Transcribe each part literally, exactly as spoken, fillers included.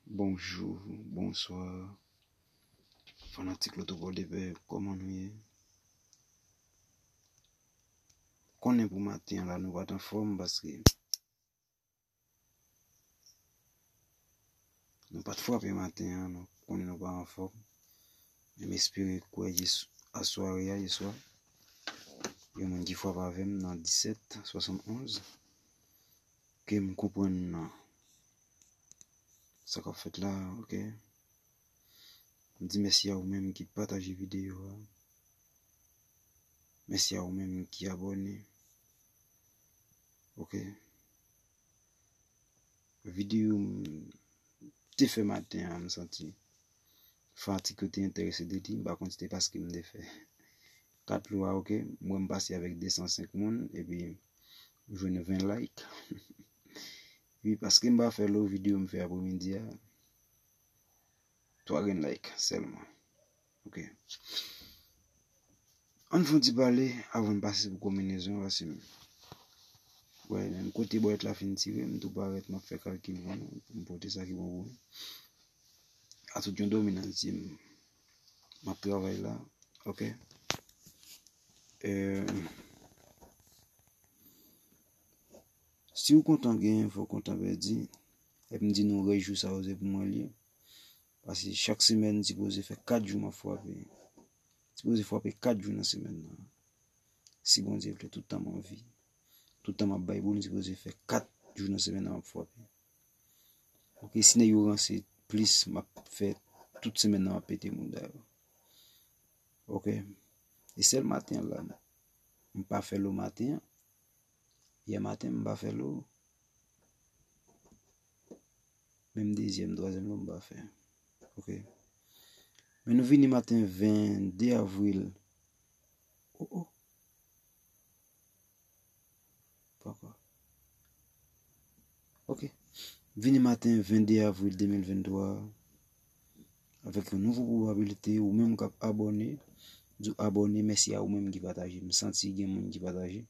Bonjou, bonswa. Fanatik Loto Pòdepè, kòman nou ye? Konnen pou maten an la, nou pa t anfòm paske nou pa t frape maten an, nou konnen nou pa anfòm. Men m espere kwè asware a, yèswa, gen moun ki frape avè m nan disèt swasannonz, ke m konprann nan sa k ap fèt la, oke? M di mèsi a ou menm ki pataje videyo a. Mèsi a ou menm ki abòne. Oke. Videyo m te fè maten an, m santi fanatik yo te enterese de li. M pa konn si te paske m te fè kat lwa, oke? M wè m pase avèk de san senk moun, epi m jwenn ven like. Wi, paske m pa fè lòt videyo m fè apremidi a. Twa grenn like sèlman. Oke. Ann fè yon ti pale avan n pase pou konbinezon, paske m wè, menm kote bwèt la fin tire, m tou parèt, m ap fè kalkil pou nou, pou m pote sa ki bon pou nou. A tout yon dòmi nan zye m, m ap travay la, oke? Eh, si w kontan genyen, fò w kontan pèdi. E m di nou rès jou sa yo se pou mwen li ye. Paske chak semèn, m sipoze fè kat jou m ap frape. M sipoze frape kat jou nan semèn nan. Si Bondye vle, tout tan m anvi. Tout tan m ap bay boul, m sipoze fè kat jou nan semèn nan m ap frape. Oke, si nèg yo ranse plis, m ap fè tout semèn nan m ap pete mouda yo. Oke. E sèl maten an la, m pa fè lò maten an. Yè maten, m pa fè lò. Menm dezyèm, twazyèm lò, m pa fè. Oke. Men nou vini maten vennde avril. Oh, oh. Papa. Oke. Vini maten vennde avril de mil venntwa a, avèk yon nouvo pwobabilite, ou menm k ap abòne, di w abòne, mèsi a ou menm ki pataje. M santi gen moun ki pataje.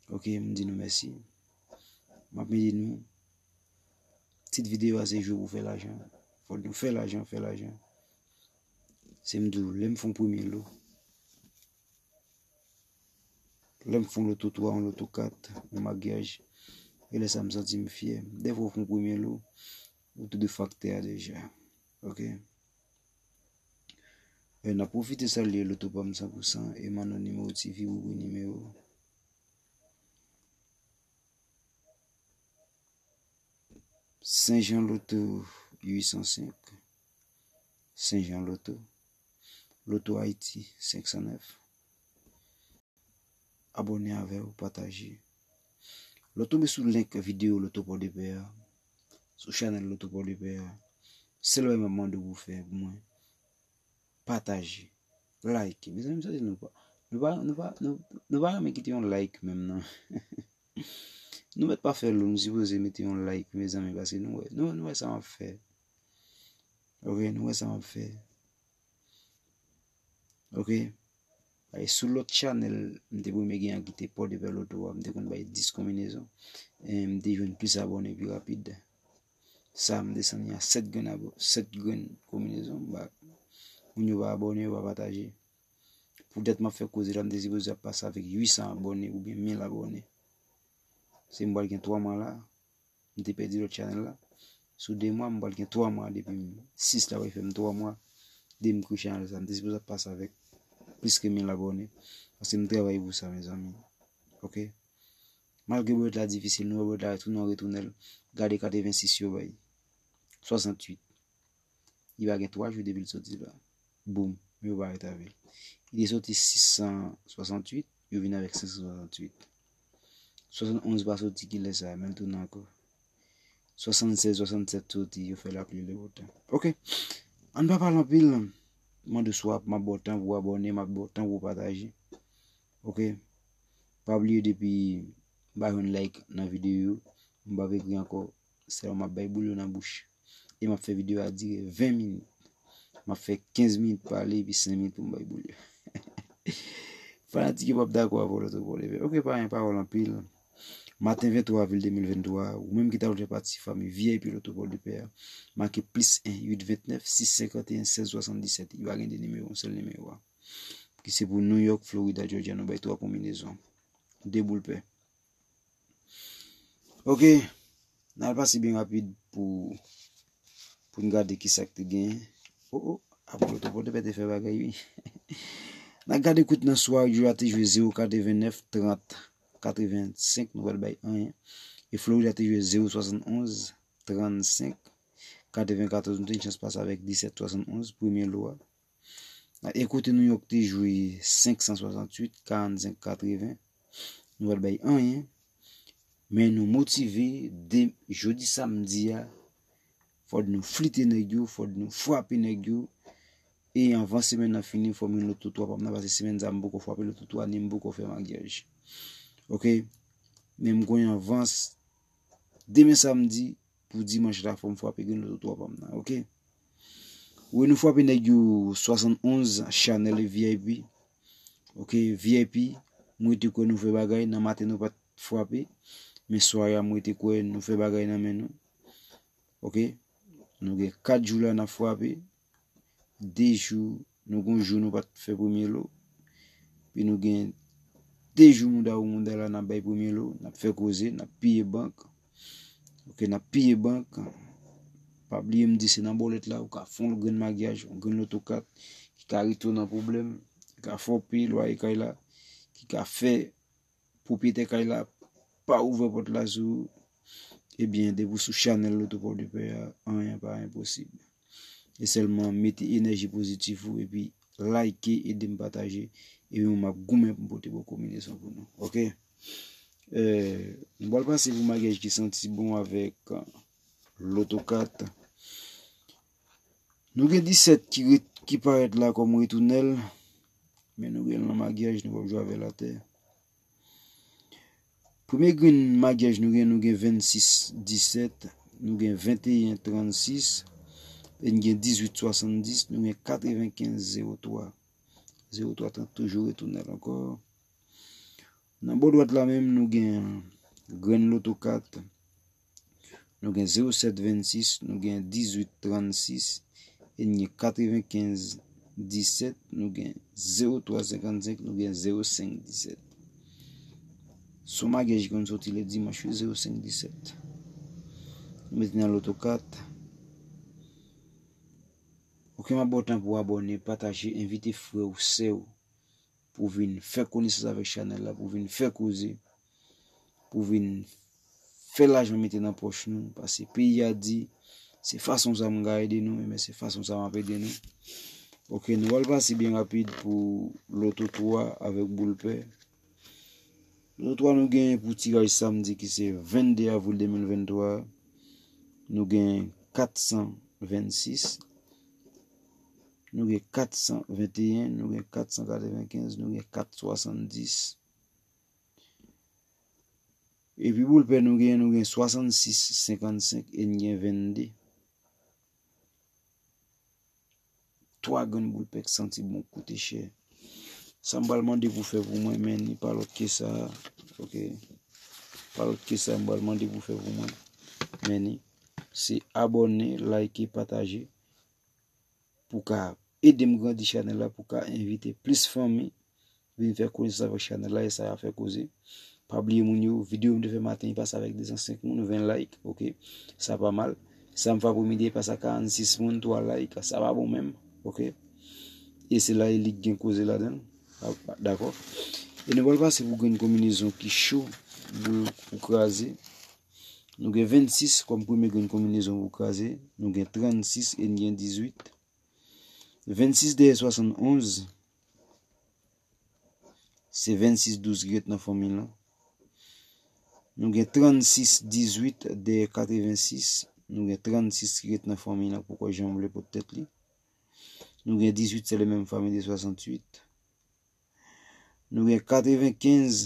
Oke, m di nou mèsi. M ap mete nou, tit videyo a se jwe pou fè lajan. Fò nou fè lajan, fè lajan. Se m di w, lè m fè yon premye lo, lè m fè yon loto twa, yon loto kat, yon maryaj, e lè sa m santi m fyè. Dèfwa w fè yon premye lo, ou tou de faktè a deja. Oke? E n ap pwofite salye loto pa m san pou san, e Manno Nimewo T V, Boubou Nimewo. Senjan Loto uit san senk, Senjan Loto, Loto Ayiti senk san nèf. Abòne avè w, pataje. Lè w tonbe sou link videyo Loto Pòdepè a, sou chanèl Loto Pòdepè a, sèl bagay m ap mande w pou fè pou mwen, pataje, like. Mezanmi, m santi nou pa, nou pa, nou pa, nou, nou pa renmen kite yon like menm, non. Nou mèt pa fè lou, nou sipoze mete yon like, mezanmi, paske nou wè, nou, nou wè sa m ap fè. Oke, nou wè sa m ap fè. Oke. E sou lòt chanèl, m te premye gen an ki te Pòdepè Loto a, m te konn bay dis konbinezon. E m te jwenn plis abòne pi rapid. Sa, m desann li a sèt grenn abo-, sèt grenn konbinezon. M pa, moun yo pa abòne, yo pa pataje. Poutèt m ap fè koze la, m te sipoze ap pase avèk uit san abòne oubyen mil abòne. Se m pral gen twa mwa la, m te pèdi lòt chanèl la. Sou de mwa, m pral gen twa mwa depi m, sis la pral fè m twa mwa depi m kreye chanèl sa. M te sipoze ap pase avèk plis ke mil abòne. Paske m travay pou sa, mezanmi. Oke? Malgre bwèt la difisil, nou wè bwèt la retounen, retounen l. Gade katrevensis yo bay. Swasanntuit. Li pa gen twa jou depi l soti la. Boum, yo parèt avè l. Li te soti sis san swasanntuit, yo vin avèk senk san swasanntuit. Swasannonz pa soti kilè sa, men l tounen ankò. Swasannsèz, swasannsèt soti, yo fè lapli levantan. Oke. Ann pa pale anpil. Mande w swa m ap ba w tan pou w abòne, m ap ba w tan pou w pataje. Oke. Pa bliye depi m pa jwenn like nan videyo yo, m p ap ekri ankò. Sèlman m ap bay boul yo nan bouch. E m ap fè videyo a dire ven minit. M ap fè kenz minit pale epi senk minit pou m bay boul yo. Fanatik yo p ap dakò avè w lòt pwoblèm. Oke, pa gen pawòl anpil. Maten venntwa avril de mil venntwa a, ou menm ki ta vle fè pati fanmi V I P Loto Pòdepè a, make plis en uit ventnèf sis senkanteyen sèz swasanndisèt. Li pa gen de nimewo, yon sèl nimewo a. Ki se pou New York, Florida, Georgia, nou bay twa konbinezon. De boul pè. Ok, n al pase byen rapid pou, pou n gade ki sa k te genyen. Oh, oh, apre Loto Pòdepè te fè bagay, wi. N a gade kout nan swa, jou a te jwe zewo katrevennnèf, trant, katrevensenk, nou pral bay anyen. E Florida te jwe zewo swasannonz, trannsenk, katrevenkatòz, nou te gen chans pase avèk disèt swasannonz, premye lo a. E kote New York te jwe senk san swasanntuit, karannsenk, katreven, nou pral bay anyen. Men nou motive, de, jodi samdi a, fò nou flite nèg yo, fò nou frape nèg yo. E anvan semèn nan fini, fò m gen Loto twa pa m nan, paske semèn sa a m poko frape Loto twa, ni m poko fè maryaj. Ok? Men m gen yon avans. Demen samdi, pou dimanch la, fò m frape grenn Loto twa pa m nan, ok? Wi, nou frape nèg yo swasannonz, Chanel e V I P. Ok, V I P, m rete kwè nou fè bagay, nan maten nou pa t frape, men swa a m rete kwè nou fè bagay nan men nou. Ok? Nou gen kat jou la n ap frape, de jou, nou gen yon jou nou pa t fè premye lo, epi nou gen de jou mouda ou mouda la n ap bay premye lo, n ap fè koze, n ap piye bank. Ok, n ap piye bank. Pa bliye m di se nan bòlèt la ou ka fè yon grenn maryaj, yon grenn Loto kat ki ka retounen an pwoblèm, ki ka fè w peye lwaye kay la, ki ka fè pwopriyetè kay la pa ouvè pòt la sou ou. Ebyen, depi w sou Chanel Loto Pòdepè a, anyen pa enposib. E sèlman mete enèji pozitif ou epi like, ede m pataje, epi mwen m ap goumen pou m pote bon konbinezon pou nou. Ok? Eh, nou pral pase pou maryaj ki santi bon avèk, eh, Loto kat. Nou gen disèt ki ret, ki parèt la kòm retounèl, men nou gen l nan maryaj, nou p ap jwe avè l atè. Premye grenn maryaj nou gen, nou gen vennsis disèt, nou gen venteyen trannsis, e n gen dizuit swasanndis, nou gen katrevenkenz zewo twa. Zewo twa trant toujou retounèl ankò. Nan bò dwat la menm, nou gen grenn Loto kat, nou gen zewo sèt vennsis, nou gen dizuit trannsis, e n gen katrevenkenz disèt, nou gen zewo twa senkannsenk, nou gen zewo senk disèt. Se yon maryaj ki konn soti lè dimanch, wi, zewo senk disèt. Nou mete nan Loto kat. Ok, m ap ba w tan pou w abòne, pataje, envite frè w, sè w, pou vin fè konesans avèk chanèl la, pou vin fè koze, pou vin fè lajan mete nan pòch nou, paske peyi a di, se fason sa m ka ede nou, men se fason sa m ap ede nou. Ok, nou pral pase byen rapid pou Loto twa avèk boul pè. Loto twa nou genyen pou tiraj samdi ki se vennde avril de mil venntwa, nou gen kat san vennsis, nou gen kat san venteyen, nou gen kat san katrevenkenz, nou gen kat swasanndis. Epi boul pè nou gen, nou gen swasannsis senkannsenk e n gen vennde. Twa grenn boul pè k santi bon, koute chè. Sa m pral mande pou fè pou mwen, men ni pa lòt ke sa. Ok. Pa lòt ke sa m pral mande pou fè pou mwen. Men ni. Se abòne, like, pataje. Pou ka ede m grandi chanèl la, pou ka envite plis fanmi vin fè konesans avèk chanèl la, e sa y ap fè koze. Pa bliye moun yo, videyo m te fè maten, li pase avèk de san senk moun, ven like, ok. Sa pa mal. Sa m fè apremidi, li pase a karannsis moun, twa like, sa pa bon menm, ok. E se la e li k gen koze ladan l. Dakò? E nou pral pase pou grenn konbinezon ki cho, boul pou kraze. Nou gen vennsis kòm premye grenn konbinezon pou kraze. Nou gen trannsis e n gen dizuit. Vennsis dèyè swasannonz, se vennsis douz ki ret nan fòmil lan. Nou gen trannsis dizuit dèyè katrevensis. Nou gen trannsis ki ret nan fòmil lan, poukò jan m vle pot tèt li. Nou gen dizuit, se le menm fanmi de swasantuit. Nou gen katrevenkenz,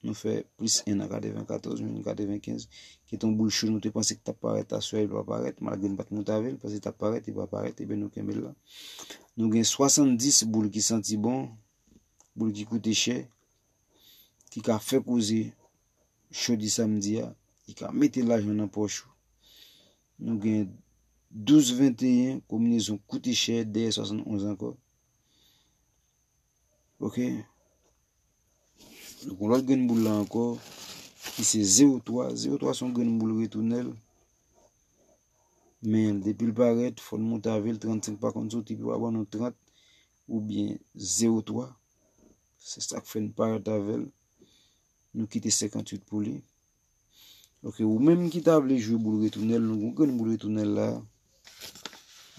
nou fè plis en nan katrevenkatòz, menm katrevenkenz, ki te yon boul cho nou te panse ki t ap parèt aswè, li pa parèt, malgre n pa t moute avè l, panse li t ap parèt, li pa parèt, ebyen nou kenbe l la. Nou gen swasanndis boul ki santi bon, boul ki koute chè, ki ka fè koze jodi samdi a, li ka mete lajan nan pòch ou. Nou gen douz venteyen, konbinezon koute chè, dèyè swasannonz ankò. Ok. Nou gen lòt grenn boul la ankò, ki se zewo twa. Zewo twa se yon grenn boul retounèl. Men depi l parèt, fò n monte avè l, trannsenk pa konn soti, pou pa ban nou trant oubyen zewo twa. Se sa k fè n parèt avè l. Nou kite senkantuit pou li. Ok, ou menm ki ta vle jwe boul retounèl, nou gen yon grenn boul retounèl la.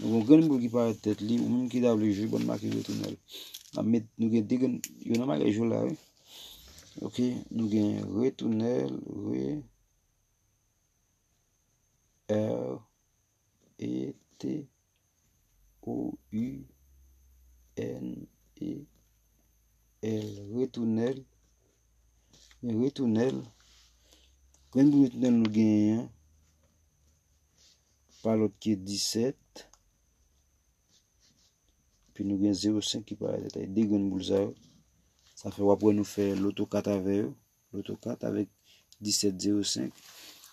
Nou gen yon grenn boul ki parèt tèt li, ou menm ki ta vle jwe, ban n make retounèl. N ap met, nou gen de grenn, yo nan bagay jwe la, wi. Ok, nou gen retounèl, re, R, E, T, O, U, N, E, L. Retounèl. Men retounèl. Grenn boul retounèl nou genyen an, pa lòt ke disèt. Epi nou gen zewo senk ki parèt tèt. De grenn boul sa yo. Sa fè w ap wè nou fè loto kat avè yo. Loto kat avèk disèt zewo senk.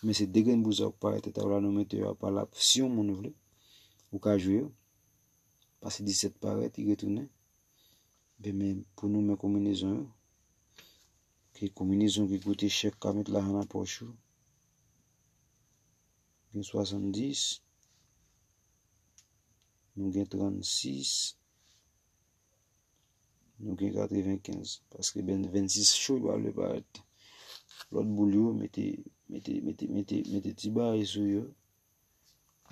Men se de grenn boul sa yo k parèt tèt la, nou mete yo apa la, si yon moun vle, ou ka jwe yo. Pase disèt parèt, li retounen. Ben, men pou nou, men konbinezon yo. Ki konbinezon ki koute chè k ka met lajan nan pòch ou. Gen swasanndis. Nou gen trannsis. Nou gen katrevenkenz. Paske ben vennsis cho yo pral parèt. Lòt boul yo, mete, mete, mete, mete, mete ti bagay sou yo.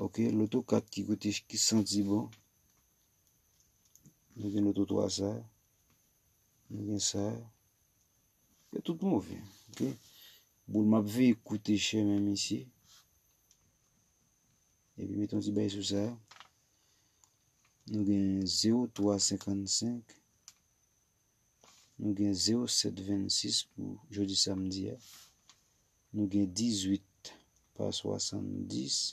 Ok, loto kat ki koute, ki santi bon. Nou gen loto twa sa. Nou gen sa. Yo tout move, ok? Boul m ap veye koute chè menm isi. Epi mete yon ti bagay sou sa. Nou gen zewo twa senkannsenk. Nou gen zewo sèt vennsis pou jodi samdi a. Nou gen dizuit pa swasanndis.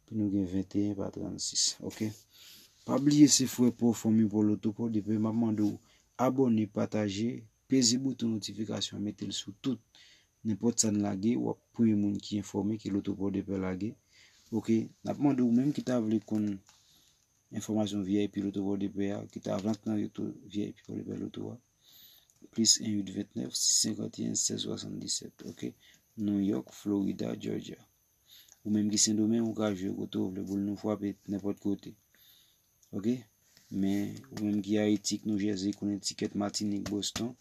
Epi nou gen venteyen pa trannsis. Ok? Pa bliye se frè pa w, fanmi pa w Loto Pòdepè. M ap mande w abòne, pataje, peze bouton notifikasyon an, mete l sou tout. Nenpòt sa n lage, w ap premye moun ki enfòme ke Loto Pòdepè lage. Ok, n ap mande w menm ki ta vle konn enfòmasyon V I P Loto Pòdepè a, ki ta vle antre nan reto V I P Pòdepè Loto a. Plis en uit ventnèf sis senkanteyen sèz swasanndisèt. Ok, New York, Florida, Georgia. Ou menm ki Sendomeng, ou ka jwe kote w vle, boul nou frape nenpòt kote. Ok? Men, ou menm ki Ayiti, New Jersey, Connecticut, Matinik, Boston,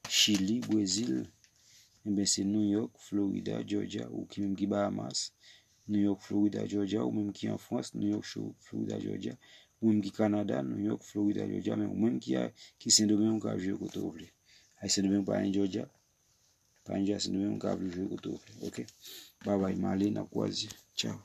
Chili, Brezil, enben se New York, Florida, Georgia, ou ki menm ki Bahamas, New York, Florida, Georgia, ou menm ki an Frans, New York, Flo-, Florida, Georgia, ou menm ki Kanada, New York, Florida, Georgia, men ou menm ki a, ki Sendomeng, ou ka jwe kote w vle. Ay Sendomeng pa gen Georgia, pa gen Georgia, Sendomeng, ou ka vle jwe kote w vle. Ok? Babay, m ale, n ap kwaze. Tchaw.